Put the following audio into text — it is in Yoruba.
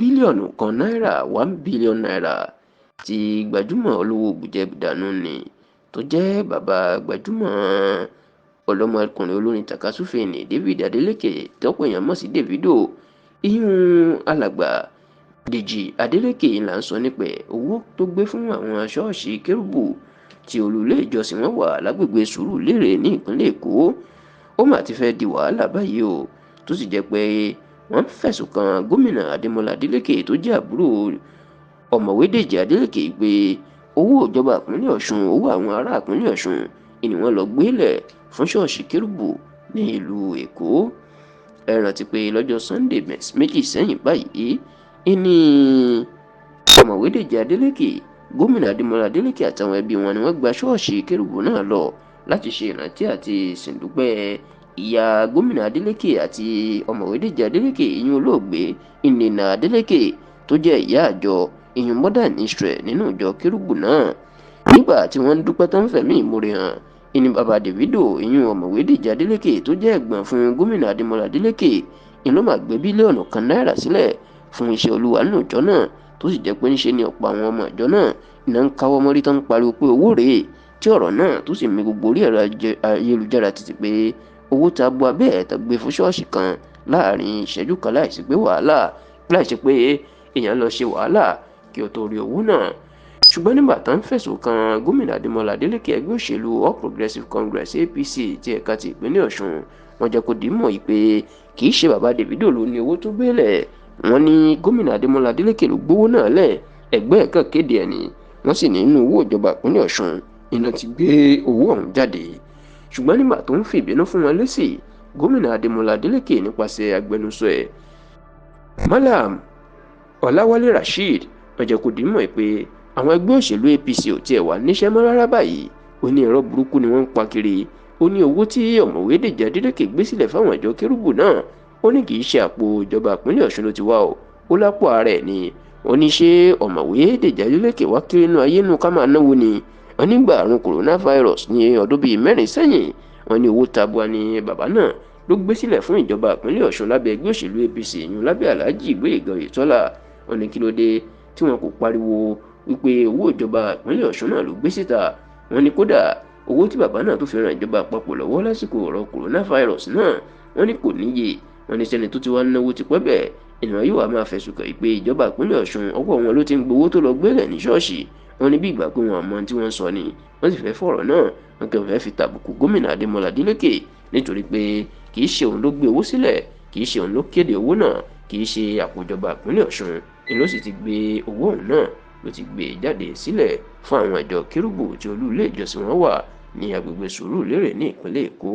Bílíọ̀nù kan náírà, ₦1 billion, tí gbajúmọ̀ olówó bùjẹ̀dánù nni tó jẹ́ bàbá gbajúmọ̀ ọ̀dọ́mọkùnrin olórin tàkasúfèé ní David Adeleke, tọ́pọ̀ èèyàn mọ̀ sí Davido, ìyún alàgbà Dèjì Adeleke là ń sọ nípa ẹ̀. Owó tó gbé fún àwọn ṣọ́ọ̀ṣì Kérúbù tí olú ilé ìjọsìn wọn wà lágbègbè Sùúrùlérè ní ìpínlẹ̀ Èkó, ó mà ti fẹ́ di wàhálà báyìí o, tó sì jẹ́ pé wọ́n fẹ̀sùn kan gómìnà Adémọlá Adeleke tó jẹ́ àbúrò ọ̀mọ̀wé Dèjì Adeleke pé owó ìjọba ìpínlẹ̀ Ọ̀ṣun, owó àwọn ará ìpínlẹ̀ Ọ̀ṣun ni wọ́n lọ gbélẹ̀ fún ṣọ́ọ̀ṣì Kérúbù ní ìlú Èkó. Ẹ rántí pé lọ́jọ́ Sunday 2 sẹ́yìn báyìí ìní ọ̀mọ̀wé Dèjì Adeleke, gómìnà Adémọlá Adeleke àtàwọn ẹbí wọn ni wọ́n gba ṣọ́ọ̀ṣì Kérúbù náà lọ láti ṣe ìrántí àti ìsìndúpẹ́ ìyá gómìnà Adeleke àti ọ̀mọ̀wé Dèjì Adeleke, ìyún olóògbé Ìnìnà Adeleke tó jẹ́ ìyá àjọ ìyún Modern Israel nínú ìjọ Kérúbù náà. Nígbà tí wọ́n ń dúpẹ́ tó ń fẹ̀mí ìmoore hàn, ìní bàbá Davido, ìyún ọ̀mọ̀wé Dèjì Adeleke tó jẹ́ ẹ̀gbọ́n fún gómìnà Adémọlá Adeleke, ìlú máa gbé bílíọ̀nù kan náírà sílẹ̀ fún iṣẹ́ olúwa nínú ìjọ náà, tó sì jẹ́ pé ńṣe ni ọ̀pọ̀ àwọn ọmọ ìjọ náà iná ń káwọ́ mọ́rí tó ń pariwo pé owó rèé, tí ọ̀rọ̀ náà tó sì mì gbogbo orí ẹ̀rọ ayélujára títí pé owó tabua bẹ́ẹ̀ tó gbé fún ṣọ́ọ̀ṣì kan láàrin ìṣẹ́jú kan láìsí pé wàhálà, láìsí pé èèyàn lọ ṣe wàhálà kí o tó rí owó náà. Ṣùgbọ́n nígbà tó ń fẹ̀sùn kan gómìnà Adémọlá Adeleke, ẹgbẹ́ òṣèlú All Progressives Congress, APC, ti ẹ̀ka ti ìpínlẹ̀ Ọ̀ṣun, wọ́n jẹ́ kó dìímọ̀ yìí pé kì í ṣe bàbá Davido ló ní owó tó gbélẹ̀. Wọ́n ní gómìnà Adémọlá Adeleke ló gbówó náà lẹ̀, ẹgbẹ́ ẹ̀ kàn kéde ẹ̀ ní. Wọ́n sì nínú owó ìjọba ìpínlẹ̀ Ọ̀ṣun iná ti gbé owó ọ̀hún jáde. Ṣùgbọ́n nígbà tó ń fìbínú fún wọn lésì, gómìnà Adémọlá Adeleke nípasẹ̀ agbẹnusọ ẹ̀, Malam Ọláwálé Rasheed, wọ́n jẹ́ kó dìímọ̀ pé àwọn ẹgbẹ́ òṣèlú APC ò tiẹ̀ wà níṣẹ́ mọ́ rárá báyìí. Ó ní irọ́ burúkú ni wọ́n ń pa kiri. Ó ní owó tí ọ̀mọ̀wé Dèjì Adeleke gbé sílẹ̀ fáwọn ìjọ Kérúbù náà, ó ní kì í ṣe àpò ìjọba ìpínlẹ̀ Ọ̀ṣun ló ti wá o, ó lápò ara ẹ̀ ni. Ó ní ṣé ọ̀mọ̀wé Dèjì Adeleke wá kiri inú ayé nù ká máa náwó ni? Wọ́n nígbà àrùn coronavirus ní ọdún bíi 4 sẹ́yìn, wọ́n ní owó tabua ni bàbá náà ló gbé sílẹ̀ fún ìjọba ìpínlẹ̀ Ọ̀ṣun lábẹ́ ẹgbẹ́ òṣèlú APC, ìyún lábẹ́ Alhaji Gbóyèga Oyètọ́lá. Wọ́n ní kí ló dé tí wọn kò pariwo wípé owó ìjọba ìpínlẹ̀ Ọ̀ṣun náà ló gbé síta? Wọ́n ní kódà owó tí bàbá náà tó fi ran ìjọba àpapọ̀ lọ́wọ́ lásìkò ọ̀rọ̀ coronavirus náà, wọ́n ní kò níye. Wọ́n ní sẹ́ni tó ti wá náwó tipẹ́ bẹ́ẹ̀, ènìyàn yóò wá máa fẹ̀sùn kàn pé ìjọba ìpínlẹ̀ Ọ̀ṣun, ọwọ́ wọn ló ti ń gbowó tó lọ gbélẹ̀ ní ṣọ́ọ̀ṣì. Wọ́n ní bí ìgbà pé wọn àmọ́ tí wọ́n ń sọ ni, wọ́n sì fẹ́ fọ̀rọ̀ náà, wọ́n kàn fẹ́ fi tàbùkù gómìnà Adémọlá Adeleke, nítorí pé kì í ṣe òun ló gbé owó sílẹ̀, kì í ṣe òun ló kéde owó náà, kì í ṣe àpòjọba ìpínlẹ̀ Ọ̀ṣun ni ló sì ti gbé owó ọ̀hún náà ló ti gbé jáde sílẹ̀ fún àwọn ìjọ Kérúbù tí olú ilé ìjọsìn wọn wà ní agbègbè Sùúrùlérè ní ìpínlẹ̀ Èkó.